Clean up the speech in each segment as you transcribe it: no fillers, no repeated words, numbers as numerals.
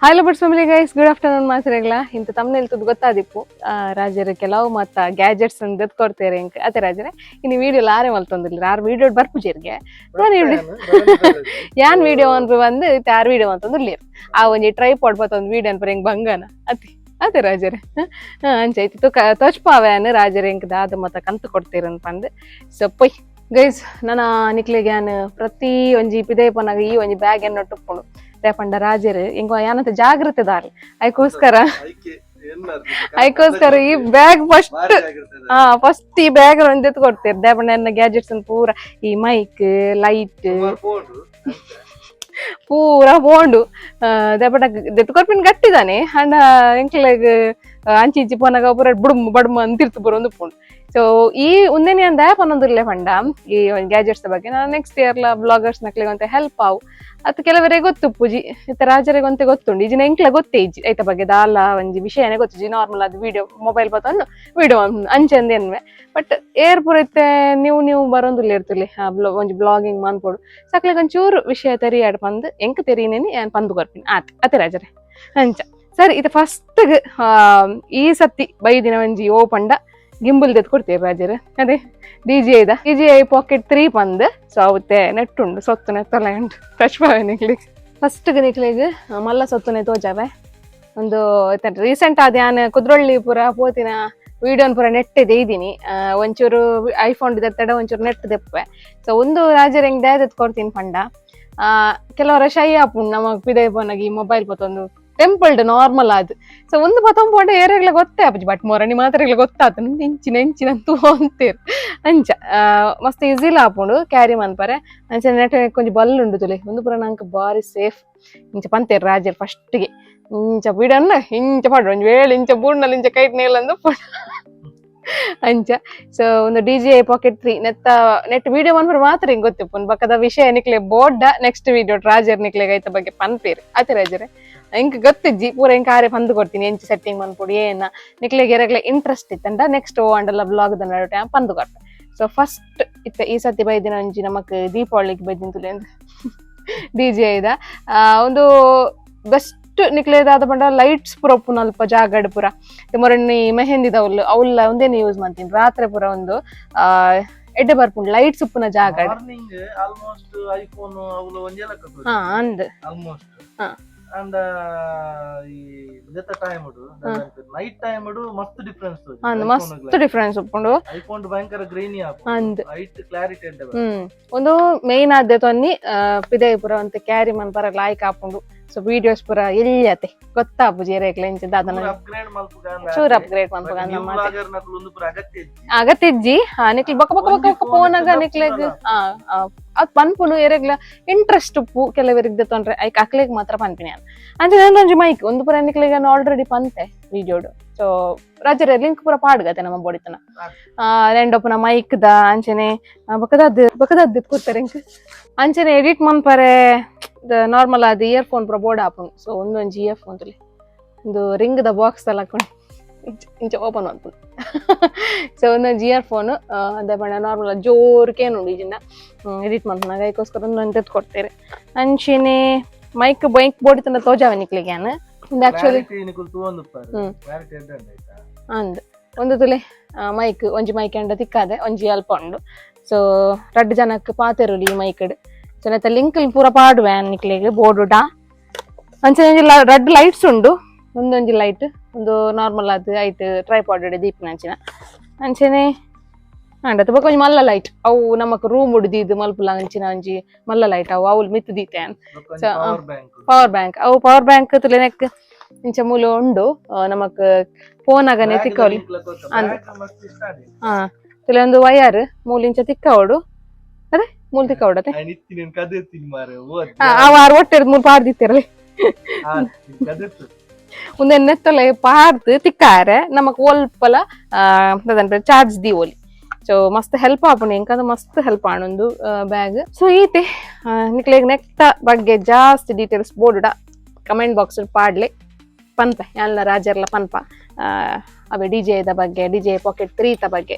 Hello buds family guys, good afternoon. ಮಾತ್ರೆಗಳ ಇಂತ ತಮ್ಮನೇಲಿ ತುದ್ದು ಗೊತ್ತಾದಿಪ್ಪು. ರಾಜರು ಕೆಲವು ಮತ್ತ ಗ್ಯಾಜೆಟ್ಸ್ ಅಂದ್ ಕೊಡ್ತೇರೆ ಇಂಕ್ ಅದೇ ರಾಜರೇ. ಇನ್ನು ವಿಡಿಯೋ ಆರೆ ಮಲ್ತೊಂದಿಲ್ಲ, ಆರು ವಿಡಿಯೋ ಬರ್ಪುಜೇರ್ಗೆ ನಾನು ಯಾನ್ ವಿಡಿಯೋ ಅನ್ಪು ಬಂದು ಯಾರು ವಿಡಿಯೋ ಅಂತಂದು ಆ ಒಂಜಿ ಟ್ರೈಪಾಡ್ ಬತ್ತೊಂದು ವಿಡಿಯೋ ಅನ್ಪರ ಹಿಂಗ್ ಬಂಗನ ಅತಿ ಅದೇ ರಾಜರೇ. ಅಂಚ ಐತಿ ತೋಚ್ಪಾವೆ ಅನ್ ರಾಜರೇ ಇಂಕ್ ದಾದ ಮತ್ತ ಕಂತು ಕೊಡ್ತೀರ ಪಂದ್. ಸೊ ಪೊಯ್ ಗೈಸ್, ನನ್ನ ನಿಕ್ಲೆಗೆ ಯಾನ್ ಪ್ರತಿ ಒಂಜಿ ಪಿದೈ ಪೋನಾಗ ಈ ಒಂಜಿ ಬ್ಯಾಗ್ ಎನ್ನೊಟ್ಟು ಉಪ್ಪುಂಡು. ಪಂಡ ರಾಜರು ಇಂಗ ಯಾನಂತ ಜಾಗ್ರತೆ ದಾರಿ, ಅದಕ್ಕೋಸ್ಕರ ಅದಕ್ಕೋಸ್ಕರ ಈ ಬ್ಯಾಗ್ ಫಸ್ಟ್. ಹಾ, ಫಸ್ಟ್ ಈ ಬ್ಯಾಗ್ ಒಂದ್ ಎತ್ತು ಕೊಡ್ತೇವೆ. ದೇಪಂಡ ಎನ್ನ ಗ್ಯಾಜೆಟ್ಸ್ ಪೂರ ಈ ಮೈಕ್, ಲೈಟ್ ಪೂರ ಪೋಂಡು. ದೇಪಂಡ ದೆತ್ತು ಕೊರ್ಪಿನ ಗಟ್ಟಿದಾನೆ ಅಂಡ ಎಂಕ್ಲೆಗ್ ಅಂಚಿ ಇಂಚಿ ಪೋನಾಗ ಪೂರ ಬುಡುಮ್ ಬಡುಮ್ ಅಂತಿರ್ತು ಪೂರ ಒಂದು ಪೋಂಡು. ಸೊ ಈ ಉಂದೆನಿ ಅಂದ ಪನ್ನೊಂದುರ್ಲೆ ಪಂಡ ಈ ಗ್ಯಾಜೆಟ್ಸ್ ಬಗ್ಗೆ ನಾನು ನೆಕ್ಸ್ಟ್ ಇಯರ್ ಲ ಬ್ಲಾಗರ್ಸ್ ನಕ್ಲೆಗ್ ಅಂತ ಹೆಲ್ಪ್ ಆವು. ಅತ್ ಕೆಲವರಿಗೆ ಗೊತ್ತು ಪೂಜಿ ಇತ್ತ ರಾಜರಿಗೆ ಅಂತ ಗೊತ್ತುಂಡು. ಈಜಿನ ಎಂಕ್ಲ ಗೊತ್ತೇ ಇಜ್ಜಿ ಐತ ಬಗ್ಗೆ ದಾಲ ಒಂಜಿ ವಿಷಯನೇ ಗೊತ್ತಿಜ್ಜಿ. ನಾರ್ಮಲ್ ಅದು ವಿಡಿಯೋ ಮೊಬೈಲ್ ಬತ್ತೊಂದು ವಿಡಿಯೋ ಅಂಚೆಂದ ಎನ್ವೆ. ಬಟ್ ಏರ್ ಪೂರ ಇತ್ತೆ ನೀವು ನೀವು ಬರೋಂದುಲ್ಲ ಇರ್ತುಲಿ ಒಂಜಿ ಬ್ಲಾಗಿಂಗ್ ಮನ್ಪೊಡು ಸಕ್ಲೆಗ್ ಒಂಚೂರು ವಿಷಯ ತೆರಿಯಾಡ್ ಪಂದ್ ಎಂಕ್ ತೆರಿನೇನಿ ಯಾನ್ ಪಂದು ಕೊರ್ಪಿನಿ ಆತ್ ಅತೆ ರಾಜರೇ. ಅಂಚ ಸರಿ, ಇದು ಫಸ್ಟ್ ಈ ಸತಿ ಬೈದಿನ ಒಂಜಿ ಓ ಪಂಡ ಗಿಂಬಲ್ ದೆತ್ ಕೊಡ್ತೀವಿ ರಾಜರು. ಅದೇ ಡಿಜೆ ಇದ ಡಿಜೆಐ ಪಾಕೆಟ್ 3 ಪಂದ್. ಸೊ ಅವತ್ತೆ ನೆಟ್ ಉಂಡು, ಸೊತ್ತು ನೆತ್ತೊಲೆ ಉಂಡು. ಟಚ್ ನಿಕ್ಲಿಗ್ ಫಸ್ಟ್ ನಿಕ್ಲಿಗ್ ಮಲ್ಲ ಸೊತ್ತುನೆ ತೋಜಾವೆ. ಒಂದು ರೀಸೆಂಟ್ ಆದ ಯಾನ್ ಕುದ್ರೊಳ್ಳಿ ಪೂರ ಪೋತಿನ ವಿಡಿಯೋನ್ ಪೂರ ನೆಟ್ ಇದ್ದೀನಿ. ಒಂಚೂರು ಐಫೋನ್ ದೆತ್ತಡ ಒಂಚೂರು ನೆಟ್ ದೆಪ್ಪೆ. ಸೊ ಒಂದು ರಾಜರ್ ಹೆಂಗ್ ದಾದೆತ್ ಕೊಡ್ತೀನಿ ಪಂಡ, ಕೆಲವರ ಶೈ ಆಪುಂಡು ನಮಗ್ ಪಿದೈ ಪೋನಾಗ ಈ ಮೊಬೈಲ್ ಪತ್ತೊಂದು ಟೆಂಪಲ್ಡ್ ನಾರ್ಮಲ್ ಆದ್. ಸೊ ಒಂದು ಪತ್ತೊಂದು ಏರೆಗ್ಲ ಗೊತ್ತೇ ಆಪುಜಿ, ಬಟ್ ಮೊರಣಿ ಮಾತ್ರ ಗೊತ್ತಾತು ಇಂಚಿನ ಇಂಚಿನ ಅಂತೀರ್. ಅಂಚ ಮಸ್ತ್ ಈಸಿಲ ಆಪುಂಡು ಕ್ಯಾರಿ ಮನ್ಪರೆ. ಅಂಚ ನೆಟ್ ಕೊಂಚ ಬಲ್ ಉಂಡು ತುಲೆ. ಒಂದು ಪೂರ ನಂಕ್ ಬಾರಿ ಸೇಫ್ ಇಂಚ ಪಂತೇರ್ ರಾಜರ್. ಫಸ್ಟ್ಗೆ ಇಂಚ ಬಿಡನ್ನ ಇಂಚ ಪಾಡ್ರು, ಒಂಜಿ ವೇಳೆ ಇಂಚ ಬೂರ್ನಲ್ಲಿ ಇಂಚ ಕೈಟ್ ನೇಲಂದು ಅಂಚ. ಸೊ ಒಂದು ಡಿಜೆಐ ಪಾಕೆಟ್ 3 ನೆತ್ತ ನೆಟ್ ವಿಡಿಯೋ ಮನ್ಪುರ ಮಾತ್ರ ಹಿಂಗ್ ಗೊತ್ತಿಪ್ಪುನ್. ಬಕ್ಕದ ವಿಷಯ ನಿಕ್ಲೆ board next video ರಾಜರ್ ನಿಕ್ಲೆಗ್ ಐತ ಬಗ್ಗೆ ಪನ್ಪೇರ್ ಅತೆ ರಾಜರೇ. ಇಂಕ್ ಗೊತ್ತಿಜ್ಜಿ ಪೂರ, ಇಂಕ್ ಆರೆ ಪಂದು ಕೊಡ್ತೀನಿ ಎಂಚ ಸೆಟ್ಟಿಂಗ್ ಮನ್ಪೊಡು ಏನ. ನಿಕ್ಲೆಗ್ ಎರೆಗ್ಲೆ ಇಂಟ್ರೆಸ್ಟ್ ಇತ್ತಂಡ ನೆಕ್ಸ್ಟ್ ಓ ಅಂಡಲ ಬ್ಲಾಗ್ ದ ನಡುಟೆ ಪಂದು ಕೊರ್ಪೆ. ಸೊ ಫಸ್ಟ್ ಇತ್ತ ಈ ಸತಿ ಬೈದಿನ ಒಂಜಿ ನಮಕ್ ದೀಪಾವಳಿಗೆ ಬೈದಿನ ತುಲೆ ಡಿಜೆಐ ದ ಒಂದು ಬೆಸ್ಟ್ ನಿಕ್ಲೆದಾದ ಪಂಡ ಲೈಟ್ಸ್ ಪೂರ ಉಪ್ಪುನ ಅಲ್ಪ ಜಾಗಡ್ ಪೂರ ಮೊರಣ್ಣಿ ಮೆಹಂದಿದವ್ಲು ಅವ್ಲ ಒಂದೇನೆ ಯೂಸ್ ಮಾಡ್ತೀನಿ. ರಾತ್ರಿ ಪೂರ ಒಂದು ಎಡ್ಡೆ ಬರ್ಪುಂಡು ಲೈಟ್ಸ್ ಉಪ್ಪುನ ಜಾಗಡ್. Morning almost iPhone ಅವುಲ ಒಂಜೇ ಲೆಕ್ಕ. ಹಾ, ಅಂದ್. ಆಲ್ಮೋಸ್ಟ್. ಅಂಡ್ ಈ ಇದೆತ್ತ time night time ಮಸ್ತ್ ಡಿಫರೆನ್ಸ್. ಅಂದ್, ಮಸ್ತ್ ಡಿಫ್ರೆನ್ಸ್ ಉಪ್ಪುಂಡು. ಐಫೋನ್ ಭಯಂಕರ ಗ್ರೈನಿ. ಅಂದ್. ಲೈಟ್ ಕ್ಲಾರಿಟಿ ಎಡ್ಡೆ. ಒಂದು ಮೇನ್ ಆದ್ಯ ತೊನ್ನಿ ಪಿದೈ ಪೂರ ಒಂತೆ ಕ್ಯಾರಿ ಮನ್ಪರ ಲಾಯ್ಕ್ ಆಪುಂಡು. ಸೊ ವಿಡಿಯೋಸ್ ಪೂರ ಎಲ್ಲಿಯತೆ ಗೊತ್ತಾಪುಜಿ ಎರೆಗ್ಲ ಇಂಚ ದಾದನ. ಅಪ್ಗ್ರೇಡ್ ಮಲ್ಪುಗ. ಚೂರ್ ಅಪ್ಗ್ರೇಡ್ ಮನ್ಪುಗ ನಮ್ಮ ಬ್ಲಾಗರ್ ನಕುಲು ಒಂದು ಪೂರ ಅಗತ್ಯ ಇಜ್ಜಿ. ಅಗತ್ಯ ಇಜ್ಜಿ. ನಿಕ್ಲ್ ಬೊಕ ಬೊಕ ಬೊಕ ಬೊಕ ಪೋನಾಗ ನಿಕ್ಲೆಗ್ ಅದ್ ಪನ್ಪುನು ಎರೆಗ್ಲ ಇಂಟ್ರೆಸ್ಟ್ ಉಪ್ಪು ಕೆಲವರಿಗೆ ತೊಂದ್ರೆ ಐಕ್ ಅಕ್ಲೆಗ್ ಮಾತ್ರ ಪನ್ಪಿನಿ ಯಾನ್. ಅಂಚನೆ ಒಂಜಿ ಮೈಕ್ ಒಂದು ಪೂರ ನಿಕ್ಲೆಗ್ ಆಲ್ರೆಡಿ ಪಂತೆ ವಿಡಿಯೋಡು. ಸೊ ರಾಜರೇ, ಲಿಂಕ್ ಪೂರ ಪಾಡ್ಗತೆ ನಮ್ಮ ಬೋಡಿತನ ರೆಂಡೊಪ್ಪುನ ಮೈಕ್ ದ. ಅಂಚನೆ ಬೊಕದದ್ ಬೊಕದದ್ ಕೊಡ್ತಾರೆ ಇಂಕ್. ಅಂಚನೆ ಎಡಿಟ್ ಮನ್ಪರೆ ನಾರ್ಮಲ್ ಆದ್ ಇಯರ್ ಫೋನ್ ಪೂರ ಬೋರ್ಡ್ ಆಪುಂಡು. ಸೊ ಒಂದೊಂಜಿ ಇಯರ್ ಫೋನ್ ತುಲೆ, ಒಂದು ring the box ಎಲ್ಲ ಹಾಕೊಂಡು ಇಂಚ ಇಂಚ ಓಪನ್ ಮನ್ಪುಂಡು. ಸೊ ಒಂದೊಂಜಿ ಇಯರ್ ಫೋನ್ ಅದೇ ಬಣ್ಣ ನಾರ್ಮಲ್ ಜೋರ್ಕೆ ಉಂಡು ಈಜಿನ ಎಡಿಟ್ ಮನ್ಪುನಾಗ ಐಕೋಸ್ಕರ ಒಂದೊಂದು ತೆತ್ ಕೊಡ್ತೇವೆ. ಅಂಚನೆ ಮೈಕ್ ಬೈಕ್ ಬೋಡಿ ತನ ತೋಜಾವೆ ನಿಕ್ಲೆಗ್ ಯಾನ್. ಒಂದು ಆಕ್ಚುಲಿ ಕ್ಲಾರಿಟಿ ನಿಕುಲು ತೂವೊಂದುಪ್ಪಾರು. ಕ್ಲಾರಿಟಿ ಎಡ್ಡೆ ಉಂಡು ಆಯ್ತಾ. ಅಂದ್, ಒಂದು ತುಲೆ ಮೈಕ್ ಒಂಜಿ ಮೈಕ್ ಅಂಡ ತಿಕ್ಕಾದೆ ಒಂಜಿ ಅಲ್ಪ ಉಂಡು. ಸೊ ರಡ್ಡ್ ಜನಕ್ ಪಾತೆರುಲಿ ಈ ಮೈಕ್. ಸೊ ನೆತ್ತ ಲಿಂಕ್ ಪೂರ ಪಾಡುವೆ ನಿಕ್ಲೆಗ್ ಬೋರ್ಡುಡ. ಅಂಚನೆ ಒಂಜಿ ರಡ್ಡ್ ಲೈಟ್ಸ್ ಉಂಡು. ಒಂದೊಂಜಿ ಲೈಟ್ ಒಂದು ನಾರ್ಮಲ್ ಆದ್ ಐಟ್ ಟ್ರೈಪಾಡ್ ದೀಪಿನ ಅಂಚಿನ. ಅಂಚನೆ ಅಂಡ ಬೊಕ ಒಂಜಿ ಮಲ್ಲ ಲೈಟ್, ಅವು ನಮಕ್ ರೂಮ್ ಉಡ್ದಿದ್ ಮಲ್ಪುಲ ಅಂಚಿನ ಒಂಜಿ ಮಲ್ಲ ಲೈಟ್ ಅವು ಅವುಲು ಮಿತ್ತ್ ದೀತೆ. ಬೊಕ power bank. Power bank, ಅವು ಪವರ್ ಬ್ಯಾಂಕ್ ತುಲೆ ನೆಕ್ ಇಂಚ ಮೂಲ ಉಂಡು. ನಮಕ್ ಫೋನ್ ಆಗನೆ ತಿಕ್ಕವಲಿ. ಅಂದ್. ಮಸ್ತ್ ಇಷ್ಟ ಆದೆ. ಹಾ, ತುಲೆ ಒಂದು ವಯರ್ ಮೂಲು ಇಂಚ ತಿಕ್ಕವಡು. ಅದೇ ಮೂಲು ತಿಕ್ಕವಡು ಅದೇ. ಇತ್ತಿನ ಕದೆತ್ತೀನಿ ಮಾರೆ. ಆ ವಾರ ಒಟ್ಟೆರ್ದು ಮೂಲು ಪಾಡ್ದಿತ್ತಿರಲಿ. ಕದೆತ್ತು. ಒಂದು ನೆತ್ತಲೆ ಪಾಡ್ದು ತಿಕ್ಕಾರೆ ನಮಕ್ ಒಲ್ಪಲ ಚಾರ್ಜ್ ದೀವೊಲಿ. ಸೊ ಮಸ್ತ್ ಹೆಲ್ಪ್ ಆಪುಂಡು ಎಂಕಂದ್ರೆ ಮಸ್ತ್ ಹೆಲ್ಪ್ ಆಣೊಂದು ಬ್ಯಾಗ್. ಸೊ ಈತೆ ನಿಕ್ಲೆಗ್ ನೆಕ್ತ ಬಗ್ಗೆ ಜಾಸ್ತಿ ಡೀಟೇಲ್ಸ್ ಬೋರ್ಡುಡ ಕಮೆಂಟ್ ಬಾಕ್ಸ್ ಪಾಡ್ಲೆ, ಪನ್ಪ ಯಾನ್ಲ ರಾಜರ್ಲ ಪನ್ಪ ಅವೇ ಡಿಜೆದ ಬಗ್ಗೆ, ಡಿಜೆಐ ಪಾಕೆಟ್ 3 ತ ಬಗ್ಗೆ.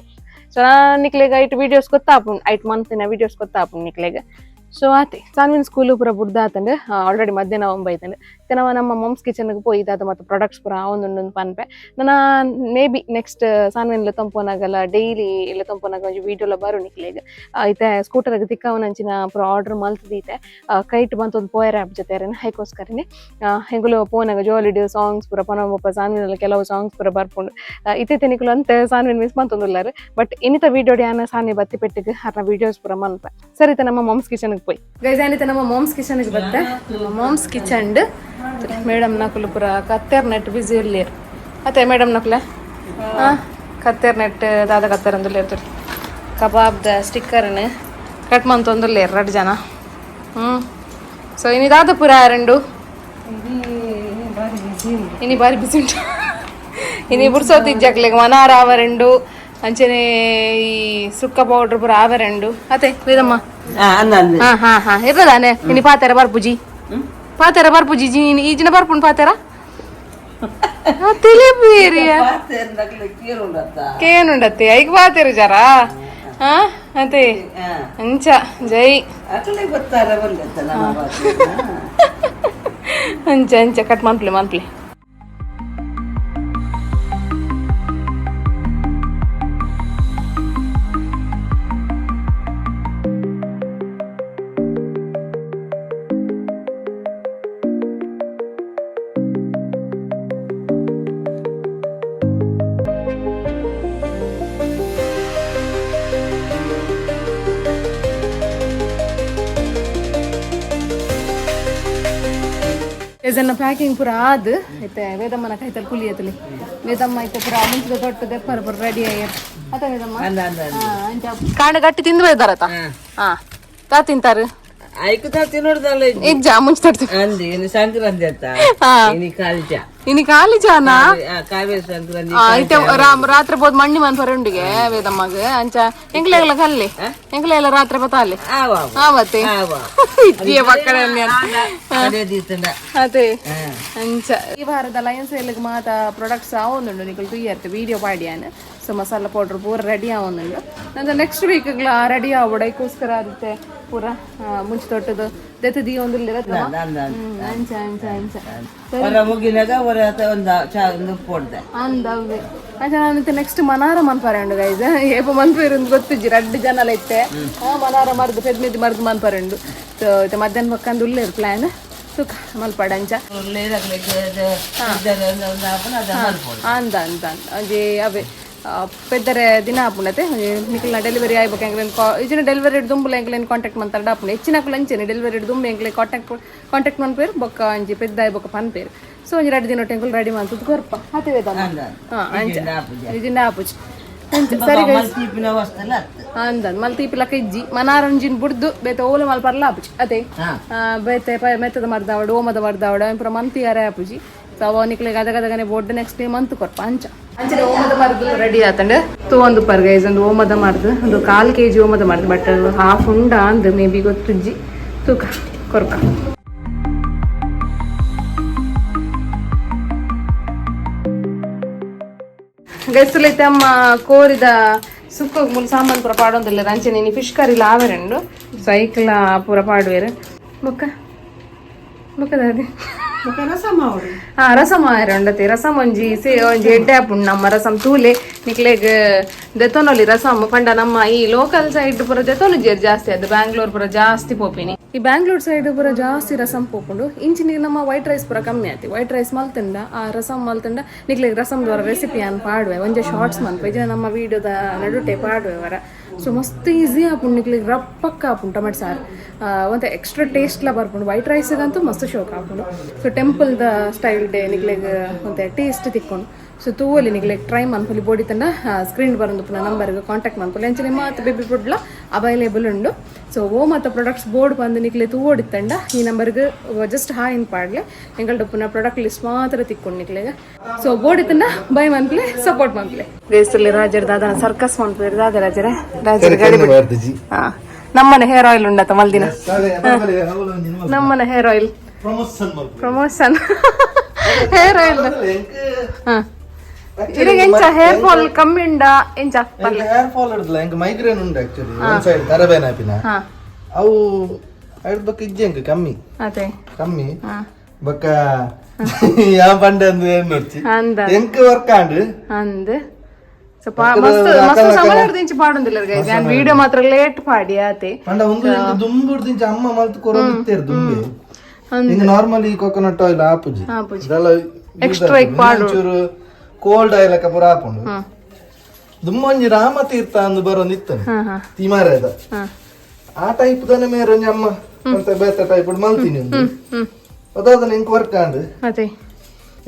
ಸೊ ನಾನು ನಿಕ್ಲೆಗ್ ಐಟ್ ವಿಡಿಯೋಸ್ ಗೊತ್ತಾಪುಂಡು, ಐಟ್ ಮಂತಿನ ವಿಡಿಯೋಸ್ ಗೊತ್ತಾಪುಂಡು ನಿಕ್ಲೆಗ್. So ಆತೆ ಸಾನ್ವಿನ್ ಸ್ಕೂಲ್ ಪೂರ ಬುಡ್ದ ಆತಂಡ್ ಆಲ್ರೆಡಿ ಮಧ್ಯಾಹ್ನ ಒಂಬೈತಂಡ್. ನಾವು ನಮ್ಮ ಮಮ್ಸ್ ಕಿಚನ್ಗೆ ಪೋಯಿ ದಾದ ಮತ್ತು ಪ್ರಾಡಕ್ಟ್ಸ್ ಪೂರ ಒಂದೊಂದು ಪನ್ಪೆ. ನನ್ನ may be next ಸಾನ್ವಿನ್ ತಂಪೋನಾಗಲ್ಲ daily ಇಲ್ಲ ತಂಪೋನಾಗ ಒಂಜಿ ವೀಡಿಯೋಲ ಬರು ನಿಕ್ಲೆಗ್. ಐತೆ ಸ್ಕೂಟರ್ಗೆ ತಿಕ್ಕವನಂಚಿನ ಪೂರ ಆರ್ಡರ್ ಮಲ್ತದೀತೆ ಕೈಟ್ ಬಂತೊಂದು ಪೋಯರ್ ಆ್ಯಪ್ ಜೊತೆ ಹೈಕೋಸ್ಕರನೆ ಹೆಂಗುಲು ಪೋನಾಗ ಜೋಲಿಡ್ ಸಾಂಗ್ಸ್ ಪೂರ ಪನೊಂಬಪ್ಪ ಸಾನ್ವಿನಲ್ಲಿ ಕೆಲವು ಸಾಂಗ್ಸ್ ಪೂರ ಬರ್ಪುಂಡು. ಇತ್ತೆ ನಿಕುಲು ಅಂತ ಸಾನ್ವಿನ್ ಮಿಸ್ ಮಂತೊಂದುಲ್ಲಾರು. ಬಟ್ ಇನ್ನಿತ ವೀಡಿಯೋ ಯಾನ ಸಾನ್ವಿ ಬತ್ತಿ ಪೆಟ್ಟಿಗೆ ಅರ್ನ ವೀಡಿಯೋಸ್ ಪೂರ ಮನ್ಪ. ಸರಿ ಇತ್ತೆ ನಮ್ಮ ಮಾಮ್ಸ್ ಕಿಚನ್ಗೆ ಪೋಯ್ ಗೈಸ್. ಏನಿತ್ತೆ ನಮ್ಮ ಮಾಮ್ಸ್ ಕಿಚನ್ಗೆ ಬತ್ತೆ. ನಮ್ಮ moms kitchen madam ನಕುಲು ಪೂರ ಕತ್ತೆರ್ ನೆಟ್ ಬಿಸಿ ಇರ್ಲಿರ್ ಅತ್ತೆ. ಮೇಡಮ್ ನಕುಲೆ ಕತ್ತೆರ್ ನೆಟ್ ದಾದ ಕತ್ತೆರ್ ಅಂದುಲ್ಲೇರ್. ಕಬಾಬ್ದ ಸ್ಟಿಕ್ಕರ್ನ ಕಟ್ ಮಂತೊಂದುಲ್ಲೇರ್ ರಡ್ಡ್ ಜನ. ಸೊ ಇನಿ ದಾದ ಪೂರ ರಂಡು ಇನಿ ಬಾರಿ ಬಿಸಿ ಉಂಟು. ಇನಿ ಬುಡ್ಸೋತಿ ಜಕ್ಲೆಗ್ ಮನಾರ ಆವರೆಂಡು ಅಂಚನೆ ಈ ಸುಕ್ಕ ಪೌಡರ್ ಪೂರ ಆವರೆಂಡು ಅತೆ ವೇದಮ್ಮ. ಹಾ ಹಾ ಹಾ, ಇರ್ತದಾನೆ. ಇನಿ ಪಾತೆರ ಬರ್ಪುಜಿ, ಪಾತೆರ ಬರ್ಪುಜಿ. ಜಿ ಈ ಜಿನ ಬರ್ಪುಂಡು ಪಾತೆರ ತಿಳಿಪೇರಿಯ ಕೇನುಂಡತ್ತೆ ಐಕ್ ಪಾತೆರು ಜರ. ಹಾ ಅತೆ ಅಂಚ ಜೈ. ಅಂಚ ಅಂಚ ಕಟ್ ಮನ್ಪ್ಲೆ ಮನ್ಪ್ಲೆ. ಇದನ್ನ ಪ್ಯಾಕಿಂಗ್ ಪೂರ ಆದ್ ಐತೆ. ವೇದಮ್ಮನ ಕೈತಲ್ ಕುಲಿಯತಲಿ ವೇದಮ್ಮ ಐತೆ. ಪೂರ ಮುಂಚಿದ ದೊಡ್ಡ ದೆಪ್ಪರ ಪೂರ ರೆಡಿ ಆಯ್ಯ ಅತ್ತ ವೇದಮ್ಮ. ಅಂಚ ಕಾಂಡ ಗಟ್ಟಿ ತಿಂದು ಬೇದಾರತ. ಹಾ ತಾ ತಿಂತಾರೆ. ಐಕು ತಿನ್ನೋಡ್ದಲ್ಲ. ಇಜ್ಜ ಮುಂಚೆ ತಡ್ತಿ. ಅಂದಿ ಇನ್ನು ಸಂಕ್ರಾಂತಿ ಅಂತ. ಇನಿ ಕಾಲಿಜ. ಇನಿ ಖಾಲಿ ಜಾನ. ಕಾವೇರಿ ಸಂಕ್ರಾಂತಿ. ಐತೆ ರಾತ್ರಿ ಬೋದು ಮಣ್ಣಿ ಮನ್ ಪರಂಡಿಗೆ ವೇದಮ್ಮಗ. ಅಂಚ ಎಂಕ್ಲೆಲ್ಲ ಕಲ್ಲಿ ಎಂಕ್ಲೆಲ್ಲ ರಾತ್ರಿ ಬತ್ತಾಲಿ. ಆವ. ಆವತ್ತೆ. ಆವ. ಇತ್ತಿಯ ಪಕ್ಕದಲ್ಲಿ. ಅದೇ ದೀತಂಡ. ಅದೇ ಅಂಚ ಈ ವಾರದ ಲಯನ್ಸ್ ಸೇಲ್ಗೆ ಮಾತ ಪ್ರಾಡಕ್ಟ್ಸ್ ಆವೊಂದುಂಡು. ನಿಕುಲು ತುಯ್ಯರ್ತೆ ವೀಡಿಯೋ ಪಾಡಿಯಾನ. ಸೊ ಮಸಾಲ ಪೌಡರ್ ಪೂರ ರೆಡಿ ಆವೊಂದುಂಡು. ನಂತರ ನೆಕ್ಸ್ಟ್ ವೀಕ್ಗ್ಲ ರೆಡಿ ಆವೊಡು. ಐಕೋಸ್ಕರ ಆದಿತ್ತೆ ಪೂರ ಮುಂಚೆ ತೊಟ್ಟದು ದೆತ್ತ ದೀವೊಂದುಲ್ಲೆರ್. ಅಂಚ ಅಂಚ ಅಂಚ. ಹೊರ ಮುಗಿನಾಗ ಹೊರ ಒಂದು ಚಾ ಒಂದು ಪೋಡ್ದೆ. ಅಂದವ್ವೆ ಅಂಚ ನಾನು ನೆಕ್ಸ್ಟ್ ಮನಾರ ಮನ್ಪರೆ ಉಂಡು ಗೈಸ್. ಏಪ ಮನ್ಪೇರು ಗೊತ್ತಿಜ್ಜಿ. ರಡ್ಡು ಜನಲ ಇತ್ತೆ. ಮನಾರ ಮರ್ದು ಪೆದ್ಮೆದಿ ಮರ್ದು ಮನ್ಪರೆ ಉಂಡು. ಸೊ ಇತ್ತೆ ಮಧ್ಯಾಹ್ನ ಪಕ್ಕಂದು ಉಲ್ಲೇರು ಪ್ಲಾನ್ ಸುಖ ಮಲ್ಪಡ ಅಂಚ. ಅಂದ ಅಂದ ಅಂದ ಒಂಜಿ ಅವೇ ಪೆದ್ದರೆ ದಿನ ಆಪುಂಡತೆ. ನಿಕಲ್ನ ಡೆಲಿವರಿ ಆಯ್ಬೇಕು ಎಂಕ್ಲೆನ್ ಇಜಿನ ಡೆಲಿವರಿ ದುಂಬುಲ ಎಂಕ್ಲೆನ್ ಕಾಂಟ್ಯಾಕ್ಟ್ ಮಂತಾರ ಆಪುಂಡು. ಹೆಚ್ಚಿನಕುಲು ಅಂಚೆನೆ ಡೆಲಿವರಿ ದುಂಬು ಎಂಕ್ಲೆ ಕಾಂಟ್ಯಾಕ್ಟ್ ಕಾಂಟ್ಯಾಕ್ಟ್ ಮನ್ಪೇರು ಬೊಕ್ಕ ಒಂಜಿ ಪೆದ್ದ ಆಯ್ಬೊಕ್ಕ ಪನ್ಪೇರು. ಸೊ ಒಂಜಿ ರಡ್ಡು ದಿನ ಎಂಕುಲು ರೆಡಿ ಮಂತದ್ದು ಕೊರ್ಪ ಅತೆ ವೇದಮ್ಮ. ಹಾ ಅಂಚ ಇಜಿಂಡ ಆಪುಜಿ ಅಂಚ. ಸರಿ ಗೈಸ್. ತೀಪಿನ ವಸ್ತುಲ ಅತ್ತು. ಅಂದ ಮಲ್ ತೀಪಿಲಕ್ಕ ಇಜ್ಜಿ. ಮನಾರಂಜಿನ್ ಬುಡ್ದು ಬೇತೆ ಓಲ ಮಲ್ ಪರ್ಲ ಆಪುಜಿ ಅದೇ. ಬೇತೆ ಮೆತ್ತದ ಮರ್ದಾವಡು ಓಮದ ಮರ್ದಾವಡು ಪೂರ ಮಂತಿ ಯಾರೇ ಆಪುಜಿ. ಸೊ ಅವ ನಿಕ್ಲೆಗ್ ಅದಗದಗನೆ board next day month ಕೊರ್ಪ ಅಂಚ. ಅಂಚನೆ ಓಮದ ಮರ್ದು ರೆಡಿ ಆತಂಡ್. ತೂವೊಂದು ಪರ್ ಗೈಸ್. ಒಂದು ಓಮದ ಮರ್ದು ಒಂದು ಕಾಲ್ ಕೆಜಿ ಓಮದ ಮರ್ದು. ಬಟ್ ಹಾಫ್ ಉಂಡ ಅಂದ್ ಮೇ ಬಿ ಗೊತ್ತುಜ್ಜಿ. ತೂಕ ಕೊರ್ಪ. ಗೈಸುಲೈತೆ ಅಮ್ಮ ಕೋರಿದ ಸುಕ್ಕ ಮುಲ್ ಸಾಮಾನು ಪೂರ ಪಾಡೊಂದಿಲ್ಲ. ಅಂಚನೆ ನೀ ಫಿಶ್ ಕರಿ ಆವರೆಂಡು. ಸೈಕಲ್ ಪೂರ ಪಾಡುವೆರು. ಬೊಕ್ಕ ಬೊಕ್ಕ ದಾದೆ? ಹಾ ರಸಮ್ ಆಯರ ಉಂಡತೆ. ರಸಮ್ ಒಂಜಿ ಸೇ ಒಂಜಿ ಎಡ್ಡೆ ಆಪುಂಡು ನಮ್ಮ ರಸಮ್. ತೂಲೆ ನಿಕ್ಲೆಗ್ ದೆತೊನೊಲಿ ರಸಮ್ ಪಂಡ ನಮ್ಮ ಈ ಲೋಕಲ್ ಸೈಡ್ ಪೂರ ದೆತೊನು ಜೇರ್ ಜಾಸ್ತಿ. ಅದು ಬ್ಯಾಂಗ್ಳೂರ್ ಪೂರ ಜಾಸ್ತಿ ಪೋಪಿನಿ. ಈ ಬ್ಯಾಂಗ್ಳೂರ್ ಸೈಡ್ ಪೂರ ಜಾಸ್ತಿ ರಸಮ್ ಪೋಪುಂಡು. ಇಂಚಿನ ನಮ್ಮ ವೈಟ್ ರೈಸ್ ಪೂರ ಕಮ್ಮಿ ಆಯ್ತು. ವೈಟ್ ರೈಸ್ ಮಲ್ತುಂಡ ಆ ರಸಮ್ ಮಲ್ತುಂಡ ನಿಕ್ಲೆಗ್ ರಸಮ್ ದ್ವಾರ ರೆಸಿಪಿ ಅನ್ ಪಾಡುವೆ. ಒಂಜೆ ಶಾರ್ಟ್ಸ್ ಮನ್ಪೆ ಇಜಿನ ನಮ್ಮ ವೀಡಿಯೋದ ನಡುಟೆ ಪಾಡುವೆ ವರ. ಸೊ ಮಸ್ತ್ ಈಸಿ ಆಪುಂಡು ನಿಕ್ಲೆಗ್. ರಪ್ಪಕ್ಕ ಆಪುಂಡು ಟೊಮೆಟೊ ಸಾರು. ಒಂತೆ ಎಕ್ಸ್ಟ್ರಾ ಟೇಸ್ಟ್ಲ ಬರ್ಪುಂಡು. ವೈಟ್ ರೈಸ್ಗಂತೂ ಮಸ್ತ್ ಶೋಕ್ ಆಪುಂಡು. ಸೊ ಟೆಂಪಲ್ದ ಸ್ಟೈಲ್ ಡೇ ನಿಕ್ಲೆಗ್ ಒಂತೆ ಟೇಸ್ಟ್ ತಿಕ್ಕೊಂಡು. ಸೊ ತೂವಲಿ ನಿಕ್ಲೆಗ್ ಟ್ರೈ ಮನ್ಪೊಲಿ. ಬೋಡಿ ತಂಡ ಸ್ಕ್ರೀನ್ ಬರಂದು ಪುನಃ ನಂಬರ್ಗೆ ಕಾಂಟ್ಯಾಕ್ಟ್ ಮನ್ಪೊಲಿ. ಅಂಚನೆ ಮಾತ ಬೇಬಿ ಫುಡ್ಲ ಅವೈಲೇಬಲ್ ಉಂಡು. ಸೊ ಓ ಮಾತ ಪ್ರಾಡಕ್ಟ್ಸ್ ಬೋರ್ಡ್ ಬಂದು ನಿಕ್ಲೆ ತೂವೊಡಿತ್ತಂಡ ಈ ನಂಬರ್ಗೆ ಜಸ್ಟ್ ಹಾಯ್ ಇನ್ ಪಾಡ್ಲೆ. ಎಂಕಲ್ಡ ಪುನಃ ಪ್ರಾಡಕ್ಟ್ ಲಿಸ್ಟ್ ಮಾತ್ರ ತಿಕ್ಕೊಂಡು ನಿಕ್ಲೆಗ್. ಸೊ ಬೋರ್ಡ್ ಇತ್ತಂಡ ಬೈ ಮನ್ಪ್ಲೆ, ಸಪೋರ್ಟ್ ಮನ್ಪ್ಲೆ. ದೇಶದಲ್ಲಿ ರಾಜರ್ ದಾದ ಸರ್ಕಸ್ ಮನ್ಪೇರು ದಾದ ರಾಜರೇ ರಾಜರ ಗಾಡಿ. ಹಾ ನಮ್ಮನೆ ಹೇರ್ ಆಯಿಲ್ ಉಂಡತ ಮಲ್ದಿನ. ನಮ್ಮನೆ hair oil promotion hair oil. ಹಾ ಇರಗ ಎಂಚ ಹೇರ್ ಫಾಲ್ ಕಮ್ಮಿ ಉಂಡಾ ಎಂಚ? ಹೇರ್ ಫಾಲ್ ಹಿಡ್ದಲ್ಲ. ಎಂಕ್ ಮೈಗ್ರೇನ್ ಉಂಟು ಆಕ್ಚುಲಿ. ಒಂದ್ ಸೈಡ್ ತರಬೇನ ಆಪಿನ. ಅವು ಐದು ಬೊಕ್ಕ ಇಜ್ಜೆಂಕ್ ಕಮ್ಮಿ. ಅದೇ. ಕಮ್ಮಿ ಬೊಕ್ಕ ಯಾ ಪಂಡೆ ಅಂದ್ ಏನ್ ನೋಡ್ಚಿ. ಅಂದ. ಎಂಕ್ ವರ್ಕ್ ಆಂಡ್. ಅಂದ್ ಸೊ ಮಸ್ತ್ ಮಸ್ತ್ ಸಮಯ ಇಂಚಿ ಪಾಡೊಂದಿಲ್ಲ ಗೈಸ್. ಯಾನ್ ವಿಡಿಯೋ ಮಾತ್ರ ಲೇಟ್ ಪಾಡಿ ಆತೆ. ಪಂಡ ಒಂದು ಎಂಕ್ ದುಂಬುಡ್ದಿಂಚ ಅಮ್ಮ ಮಲ್ತ್ ಕೊರೊಂದಿತ್ತೇರ್ ದುಂಬೆ. ಅಂದ್. ಇಂಗ್ normally coconut oil ಆಪುಜಿ. ಆಪುಜಿ. ಇದೆಲ್ಲ Extra ಇಕ್ ಪಾಡು. ಒಂಚೂರು ಕೋಲ್ಡ್ ಆಯಿಲ್ ಪೂರ ಆಪುಂಡು. ದುಮ್ಮೊಂಜಿ ರಾಮ ತೀರ್ಥ ಅಂದ್ ಬರೋಂದಿತ್ತನೆ. ಹಾ ಹಾ ತಿಮಾರೆದ. ಹಾ. ಆ ಟೈಪ್ ದನೆ ಮೇರೆ ಒಂಜಿ ಅಮ್ಮ ಅಂತ ಬೇತೆ ಟೈಪ್ ಮಲ್ತೀನಿ ಒಂದು. ಹ್ಮ್ ಅದಾದ ಎಂಕ್ ವರ್ಕ್ ಆಂಡ್. ಅದೇ.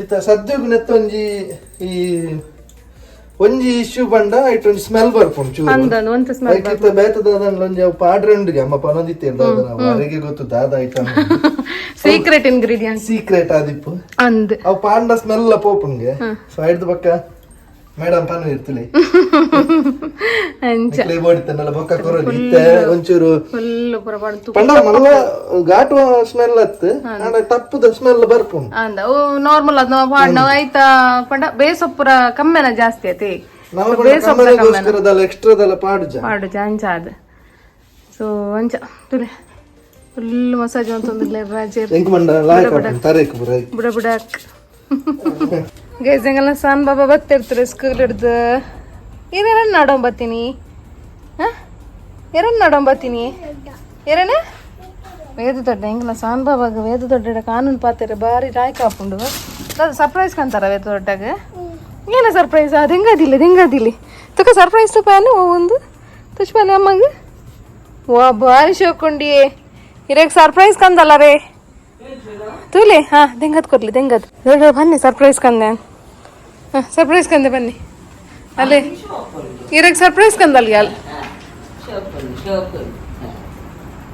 ಇತ್ತ ಸದ್ಯಗ್ ನೆತ್ತೊಂಜಿ ಈ ಒಂಜಿ ಇಶ್ಯೂ ಪಂಡ ಐಟ್ ಒಂಜಿ ಸ್ಮೆಲ್ ಬರ್ಪುಂಡು ಚೂರು. ಅಂದ್ ಅಂದ್ ಒಂತೆ ಸ್ಮೆಲ್. ಐಕ್ ಇತ್ತ ಬೇತೆ ದಾದನ್ಲ ಒಂಜಿ ಅವು ಪಾಡ್ರೆ ಉಂಡುಗೆ ಅಮ್ಮ ಪನೊಂದಿತ್ತೇರ್ ದಾದನ ಅರೆಗೆ ಗೊತ್ತು ದಾದ item. Secret ingredient. Secret ಆದಿಪ್ಪು. ಅಂದ್. ಅವು ಪಾಂಡ ಸ್ಮೆಲ್ ಪೋಪುಂಗೆ. ಸೊ ಐಡ್ದು ಪಕ್ಕ ಮೇಡಮ್ ಪನು ಇರ್ತಲಿ. ಅಂಚ. ನಿಕ್ಲೆ ಬೋಡಿತ್ತನಲ್ಲ ಬೊಕ್ಕ ಕೊರೊಲಿ ಇತ್ತೆ ಒಂಚೂರು. ಫುಲ್ ಪೂರ ಪಾಡ್ ಪಂಡ ಮಲ್ಲ ಘಾಟು ಸ್ಮೆಲ್ ಅತ್ತು ಆಂಡ ತಪ್ಪುದ ಸ್ಮೆಲ್ ಬರ್ಪುಂಡು. ಅಂದ ಅವು ನಾರ್ಮಲ್ ಅದ್ ನಾವು ಪಾಡ್ನ ಆಯ್ತಾ ಪಂಡ ಬೇಸೊಪ್ಪುರ ಕಮ್ಮೆನ ಜಾಸ್ತಿ ಆತಿ. ನಮ್ಮ ಕಮ್ಮನಿಗೋಸ್ಕರದಲ್ಲ ಎಕ್ಸ್ಟ್ರಾದಲ್ಲ ಪಾಡುಜ. ಪಾಡು ಅಂಚ ಅದು. ಸೊ ಅಂಚ ತುಲೆ ಫುಲ್ ಮಸಾಜ್ ಅಂತಂದಿಲ್ಲ ರಾಜೇರ್. ಎಂಕ್ ಮಂಡ ಲಾಯಕ್ ಆಪುಂಡು ತರೇಕ್ ಪೂರ. ಬುಡ ಬುಡಕ್ ಗೈಸ್ ಎಂಗಲ್ಲ ಸನ್ ಬಾಬಾ ಬತ್ತಿರ್ತಾರೆ ಸ್ಕೂಲ್ ಹಿಡ್ದು. ಏನೇನ ನಡೊಂಬತ್ತೀನಿ? ಹಾಂ, ಎರನ್ ನಡೊಂಬತ್ತೀನಿ? ಎರನ ವೇದ ದೊಡ್ಡ ಎಂಗಲ್ಲ ಸಾನ್ ಬಾಬಾಗ ವೇದ ದೊಡ್ಡ ಕಾನೂನು ಪಾತೆರೆ ಬಾರಿ ರಾಯ್ಕ ಆಪುಂಡು. ಅದು ಸರ್ಪ್ರೈಸ್ ಕಂತಾರ ವೇದ ದೊಡ್ಡಾಗ. ಏನ ಸರ್ಪ್ರೈಸ್ ಅದು? ಹೆಂಗದಿಲ್ಲ ಹೆಂಗದಿಲ್ಲ ತುಕ ಸರ್ಪ್ರೈಸ್ ತುಪಾನು ಒಂದು ತುಚ್ಪಾನೆ ಅಮ್ಮಗ. ವಾ ಬಾರಿ ಶೋಕೊಂಡಿಯೇ ಇರಾಗ ಸರ್ಪ್ರೈಸ್ ಕಂದಲ್ಲ ರೇ ತೂಲೆ. ಹಾ ದೆಂಗದ್ ಕೊರ್ಲಿ ದೆಂಗದ್ ದೊಡ್ಡ ಬನ್ನಿ ಸರ್ಪ್ರೈಸ್ ಕಂದೆ. ಹಾ ಸರ್ಪ್ರೈಸ್ ಕಂದೆ ಬನ್ನಿ ಅಲ್ಲೇ ಇರಾಗ ಸರ್ಪ್ರೈಸ್ ಕಂದಲ್ ಯಾಲ್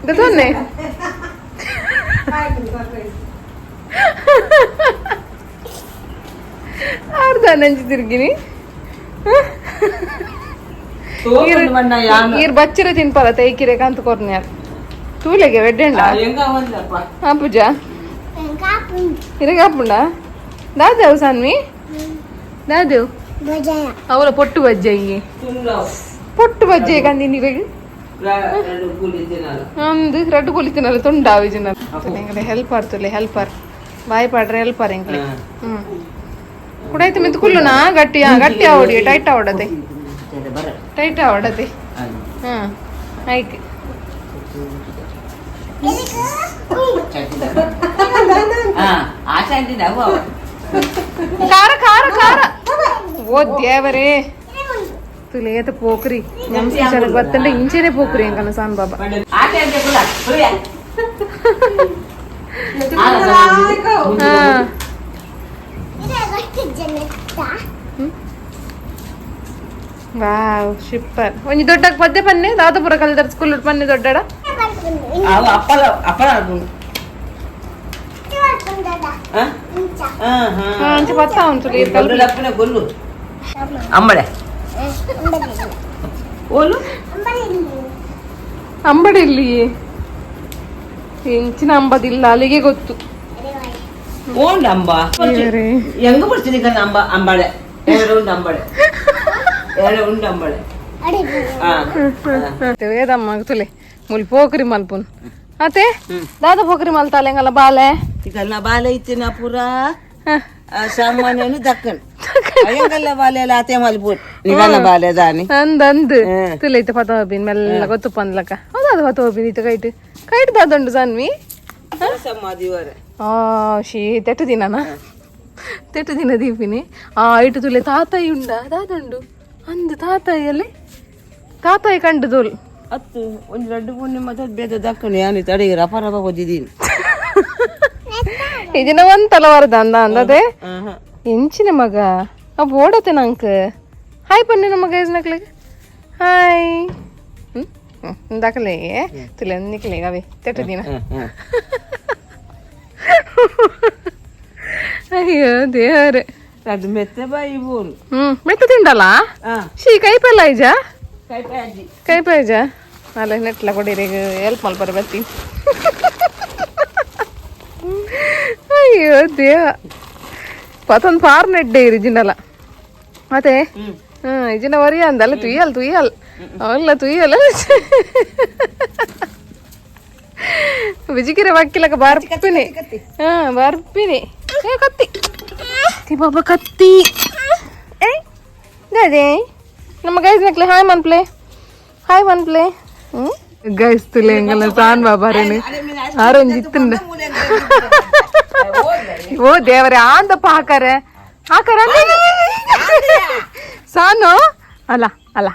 ಗೊತ್ತನ್ನೆ. ಅರ್ಧ ನಂಜಿ ತಿರ್ಗಿನಿ. ಈರ್ ಬಚ್ಚಿರ ತಿನ್ಪಲ್ಲ ತೈಕಿರೆ ಕಂತ ಕೊರ್ನ್ಯಾರ್ ತೂಲೆಗೆ ವೆಡ್ಡೆಂಡ. ಹಾ ಪೂಜಾ ಇರಗ ಆಪುಂಡ ದಾದೇವು ಸಾನ್ವಿ ದಾದೇವು ಅವಳ ಪೊಟ್ಟು ಬಜ್ಜೆ ಪೊಟ್ಟು ಬಜ್ಜೆ ಕಂದಿನಿ ಇರಗ. ಅಂದು ರಡ್ಡು ಕೊಲಿತಿನಲ್ಲ ತುಂಡ ಆವಿಜಿನ ಎಂಗಲೆ ಹೆಲ್ಪರ್ ತುಲೆ ಹೆಲ್ಪರ್ ಬಾಯ್ ಪಾಡ್ರೆ ಹೆಲ್ಪರ್ ಎಂಕ್ಲೆ. ಹ್ಮ್ ಕುಡಾಯ್ತು ಮಿತ್ ಕುಲ್ಲುನಾ ಗಟ್ಟಿ ಗಟ್ಟಿ ಆವಡಿ ಟೈಟ್ ಆವಡತೆ ಟೈಟ್ ಆವಡತೆ. ಹ್ಮ್ ಆಯ್ತು. ಖಾರ ಖಾರ ಖಾರ ಓ ದೇವರೇ ತುಲೇತ ಪೋಕ್ರಿ ನಮ್ ಕಿಚನ್ಗೆ ಬತ್ತಂಡ ಇಂಚೆನೆ ಪೋಕ್ರಿ ಎಂಕನ ಸಾನ್ ಬಾಬಾ. ಹಾ ವಾವ್ ಶಿಪ್ಪರ್ ಒಂಜಿ ದೊಡ್ಡ ಪದ್ಯ ಪನ್ನೆ ದಾದಪುರ ಕಲ್ದರ್ ಸ್ಕೂಲ್ ಪನ್ನೆ ದೊಡ್ಡಡ. ಅಪ್ಪಲ. ಹಾ ಅಂಚೆ ಬತ್ತಾ ಉಂಟು ನೀರು ಕಲ್ಪಿ. ಗೊಲ್ಲು ಅಂಬಳೆ ಓಲು. ಅಂಬಡಿ ಇಲ್ಲಿ ಹೆಂಚಿನ ಅಂಬದಿಲ್ಲ ಅಲ್ಲಿಗೆ ಗೊತ್ತು. ಓಂಡ್ ಅಂಬ ದೇವರೇ. ಹೆಂಗ ಬರ್ತೀನಿ ಕಣ ಅಂಬ ಅಂಬಳೆ ಎರಡು ಉಂಡು ಅಂಬಳೆ ಎರಡು ಉಂಡು ಅಂಬಳೆ. ಹಾ. ವೇದಮ್ಮ ತುಲೆ ಮುಲ್ ಪೋಕ್ರಿ ಮಲ್ಪುನ್ ಅತೆ ದಾದ ಪೋಕ್ರಿ ಮಲ್ತಾಲೆ ಎಂಗಲ್ಲ ಬಾಲೆ. ಈಗ ಬಾಲೆ ಇತ್ತಿನ ಪೂರ ಸಾಮಾನ್ಯನು ದಕ್ಕನ್ ಅಯ್ಯಂಗಲ್ಲ ಬಾಲೆ ಎಲ್ಲ ಆತೆ ಮಲ್ಪುನ್ ನಿಗಲ್ಲ ಬಾಲೆ ದಾನಿ. ಅಂದ್ ಅಂದ್ ತುಲೆ ಇತ್ತ ಪತ ಹೋಬಿನ್ ಮೆಲ್ಲ ಗೊತ್ತು ಪಂದ್ಲಕ್ಕ ಹೌದು ಪತ ಹೋಬಿನ್ ಇತ್ತ ಕೈಟ್ ಕೈಟ್ ದಾದುಂಡು ಸನ್ವಿ. ಸಮಾಧಿವರೆ. ಆ ಶೀ ತೆಟ್ಟು ದಿನನಾ ತೆಟ್ಟು ದಿನ ದೀಪಿನಿ. ಆ ಇಟ್ಟು ತುಲೆ ತಾತಾಯಿ ಉಂಡ ದಾದುಂಡು ಅಂದ್ ತಾತಾಯಿ ಅಲ್ಲಿ ತಾತಾಯಿ ಕಂಡು ತೋಲ್. ಅತ್ತು ಒಂದು ರಡ್ಡು ಪುಣ್ಯ ಮತ್ತೆ ಬೇದ ದಕ್ಕನ್ ಯಾನು ತಡೆಗೆ ರಪ ರಪ ಕೊದ್ದಿದ್ದೀನಿ. ಇದನ್ನ ಒಂದ್ ತಲವಾರದ ಅಂದ ಅಂದದೆ ಎಂಚಿನ ಮಗ ಅವ್ ಓಡತೆ ನಂಕ್ ಹಾಯ್ ಪನ್ನೆ ನಮ್ಮ ಗೈಸ್ ನಕ್ಲಿಗೆ ಹಾಯ್ ಹ್ಮ್ ದಾಖಲೆ ತುಲೆ ನಿಕ್ಲೆ ಅವೇ ತೆಟ್ಟು ದಿನ. ಅಯ್ಯೋ ದೇವರೇ. ಅದು ಮೆತ್ತೆ ಬಾಯಿ ಬೋನು. ಹ್ಮ್ ಮೆತ್ತ ತಿಂಡಲ್ಲ. ಹಾ. ಶೀ ಕೈಪೆಲ್ಲ ಐಜ. ಕೈಪಾಯಿ ಅಜ್ಜಿ. ಕೈಪೆ ಐಜ ಅಲ್ಲ ನೆಟ್ಲ ಕೊಡಿರಿ ಹೆಲ್ಪ್ ಮಲ್ಪರೆ ಬತ್ತಿ. ಅಯ್ಯೋ ದೇವ ಪತೊಂದು ಪಾರ್ ನೆಡ್ಡೆ ಇರಿ ಜಿಂಡಲ ಮತ್ತೆ ಹ್ಮ್ ಇಜಿನ ವರಿ ಅಂದಲ್ಲ ತುಯ್ಯಲ್ ತುಯ್ಯಲ್ ಅಲ್ಲ ತುಯ್ಯಲ್. ಬಿಜಿಕಿರೆ ವಕ್ಕಿಲಕ ಬರ್ಪಿನಿ. ಹಾ, ಬರ್ಪಿನಿ. ಏ ಕತ್ತಿ, ಕತ್ತಿ ಬಾಬಾ, ಕತ್ತಿ. ಏ ಅದೇ ನಮ್ಮ ಗೈಸ್ ನಕ್ಲೆ ಹಾಯ್ ಮನ್ಪ್ಲೆ, ಹಾಯ್ ಮನ್ಪ್ಲೆ. ಹ್ಮ್ ಗೈಸ್, ತುಲೆ ಎಂಗಲ್ಲ ಸಾನ್ ಬಾಬಾರೇನು ಆರೊಂಜಿ ಇತ್ತುಂಡ. ಓ ದೇವರೇ, ಆಂದಪ್ಪ ಹಾಕಾರೆ ಹಾಕಾರ ಸಾನು. ಅಲ್ಲ ಅಲ್ಲ.